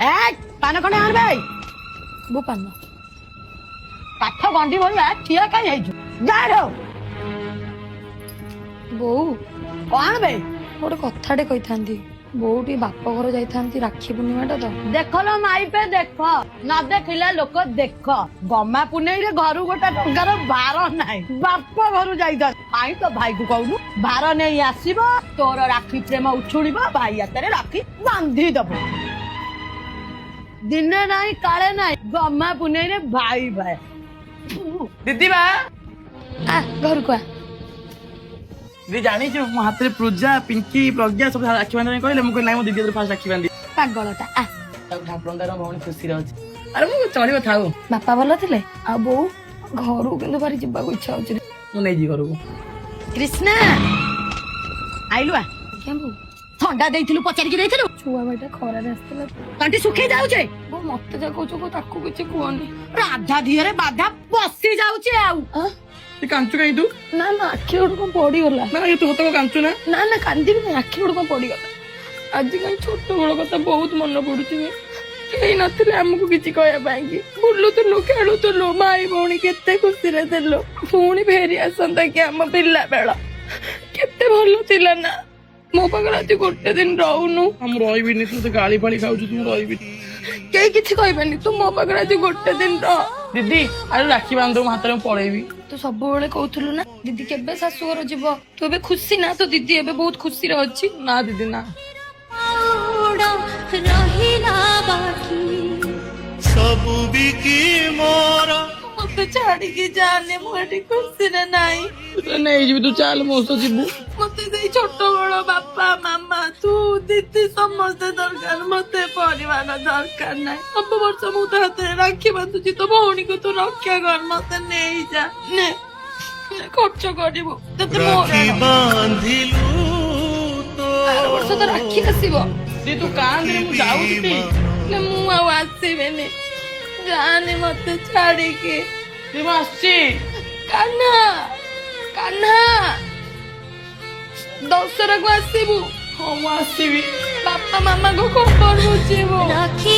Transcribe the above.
ଏ ପାନ ଖଣ୍ଡେ ଆଣବେ। ବୋଉ, ପାନ। କାଠ ଗଣ୍ଡି ଭଳିଆ ଠିଆ କାଇଁ ହେଇଛୁ? ଯା ର। ବୋଉ। କଣ ବେ? ଗୋଟେ କଥାଟେ କହିଥାନ୍ତି ବୋଉ, ଟିକେ ବାପ ଘର ଯାଇଥାନ୍ତି, ରାକ୍ଷୀ ପୂର୍ଣ୍ଣିମାଟା ତ। ଦେଖ ଲୋ ମାଇପେ ଦେଖ, ନ ଦେଖିଲା ଲୋକ ଦେଖ। ଗମା ପୁନେଇରେ ଘରୁ ଗୋଟେ ଟଙ୍କାର ଭାର ନାହିଁ, ବାପ ଘରୁ ଯାଇଥା। କାଇଁ ତ ଭାଇକୁ କହୁନୁ, ଭାର ନେଇ ଆସିବ, ତୋର ରାକ୍ଷୀ ପ୍ରେମ ଉଛୁଳିବ, ଭାଇ ହାତରେ ରାକ୍ଷୀ ବାନ୍ଧି ଦବ। ଦିନେ ନାହିଁ କାଳେ ନାହିଁ, ଗମା ପୁନେଇରେ ଭାଇ ଭାଇ। ଦିଦି ବା। ଆ, ଘରକୁ ଆ। ଦିଦି, ଜାଣିଛୁ, ମୋ ହାତରେ ପୂଜା, ପିଙ୍କି, ପ୍ରଜ୍ଞା ସବୁ ରାକ୍ଷୀ ବାନ୍ଧିବା ପାଇଁ କହିଲେ। ମୁଁ କହିଲି ନାଇଁ, ମୋ ଦିଦି ହାତରେ ଫାଷ୍ଟ ରାକ୍ଷୀ ବାନ୍ଧି। ପାଗଳଟା, ଆ। ଠାକୁରଙ୍କ ଦୟାରୁ ମୋ ଭଉଣୀ ଖୁସିରେ ଅଛି। ଆରେ ମୁଁ ଚଳିବ, ଥାଉ। ବାପା ଭଲ ଥିଲେ? ଆଉ ବୋଉ, ଘରକୁ କିନ୍ତୁ ଭାରି ଯିବାକୁ ଇଚ୍ଛା ହଉଛି ରେ। ମୁଁ ନେଇଯିବି ଘରକୁ। କୃଷ୍ଣା, ଆଇଲୁ ଆ। ଆଜ୍ଞା ବୋଉ। ଥଣ୍ଡା ଦେଇଥିଲୁ, ପଚାରିକି ଦେଇଥିଲୁ? ଛୁଆ ଭାଇଟା ଖରାରେ ଆସିଥିଲା। ତଣ୍ଟି ଶୁଖେଇ ଯାଉଛେ। ବୋଉ, ମତେ ଯାହା କହୁଛ କୁହ, ତାକୁ କିଛି କୁହନି। ରାଧା ଦିହରେ ବାଧା ପଶି ଯାଉଛି ଆଉ। ତୁ କାଞ୍ଚୁ କାଇଁ ତୁ? ନା ନା, ଆଖି ଗୋଟେ କଣ ପଡିଗଲା। ନା, ତୁ ସତ କଣ କାଞ୍ଚୁ ନା? ନା ନା, କାନ୍ଦିବି ନା, ଆଖି ଗୋଟେ କଣ ପଡିଗଲା। ଆଜି କାଇଁ ଛୋଟ ବେଳ କଥା ବହୁତ ମନେ ପଡୁଛି ବେ। କେହି ନଥିଲେ ଆମକୁ କିଛି କହିବା ପାଇଁ କି। ବୁଲୁଥିଲୁ, ଖେଳୁଥିଲୁ, ଭାଇ ଭଉଣୀ କେତେ ଖୁସିରେ ଥିଲୁ। ପୁଣି ଫେରି ଆସନ୍ତା କି ଆମ ପିଲା ବେଳ, କେତେ ଭଲ ଥିଲା ନା? ମୋ ପାଖରେ ଆଜି ଗୋଟେ ଦିନ ରହୁନୁ। ମୁଁ ରହିବିନି, ତୁ ତ ଗାଳି ଫାଳି ଖାଉଛୁ, ତୁ ରହିବିନି। କେହି କିଛି କହିବେନି, ତୁ ମୋ ପାଖରେ ଆଜି ଗୋଟେ ଦିନ ରହ। ଦିଦି, ଆରେ ରାକ୍ଷୀ ବାନ୍ଧୁ ମୋ ହାତରେ, ମୁଁ ପଳେଇବି। ତୁ ସବୁବେଳେ କହୁଥିଲୁ ନା, ଦିଦି କେବେ ଶାଶୁଘର ଯିବ? ତୁ ଏବେ ଖୁସି ନା? ତୋ ଦିଦି ଏବେ ବହୁତ ଖୁସିରେ ଅଛି। ନା ଦିଦି, ନା। ରହିଲା ବାକି। ସବୁ ବିକି ମୋର। ମତେ ଛାଡିକି ଯାନି, ମୁଁ ଏଠି ଖୁସିରେ ନାହିଁ। ତୁ ତ ନେଇଯିବି, ତୁ ଚାଲ, ମୋ ସହ ଯିବୁ। ମତେ ସେଇ ଛୋଟ ବେଳ ବାପା, ମାମା, ତୁ, ଦିଦି ସମସ୍ତେ ଦରକାର। ମତେ ପରିବାର ଦରକାର ନାହିଁ। ସବୁ ବର୍ଷ ମୁଁ ତୋ ହାତରେ ରାକ୍ଷୀ ବାନ୍ଧୁଛି, ତୋ ଭଉଣୀକୁ ତୁ ରକ୍ଷା କର। ମତେ ନେଇଯା, ନେ ନେ, ଖର୍ଚ୍ଚ କରିବୁ ତତେ ମୋର। ରାକ୍ଷୀ ବାନ୍ଧିଲୁ ତ। ଆର ବର୍ଷ ତ ରାକ୍ଷୀ ଆସିବ। ଦିଦି, ତୁ କାନ୍ଦେନି, ମୁଁ ଯାଉଛି ଟି। ନା, ମୁଁ ଆଉ ଆସିବିନି, ଯାନି ମତେ ଛାଡିକି। ଦିଦି, ମୁଁ ଆସୁଛି। କାହ୍ନା, କାହ୍ନା, ଦଶହରାକୁ ଆସିବୁ। ହଁ, ମୁଁ ଆସିବି। ବାପା ମାମାକୁ ଖବର ବୁଝିବୁ। ରାକ୍ଷୀ।